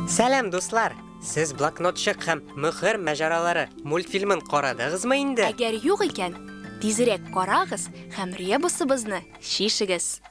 Сәлам, дуслар! Сез Блокнотчык һәм Мөхер маҗаралары мультфильмын карадыгызмы инде? Әгәр юк икән, тизрәк карагыз һәм ребусыбызны чишегез.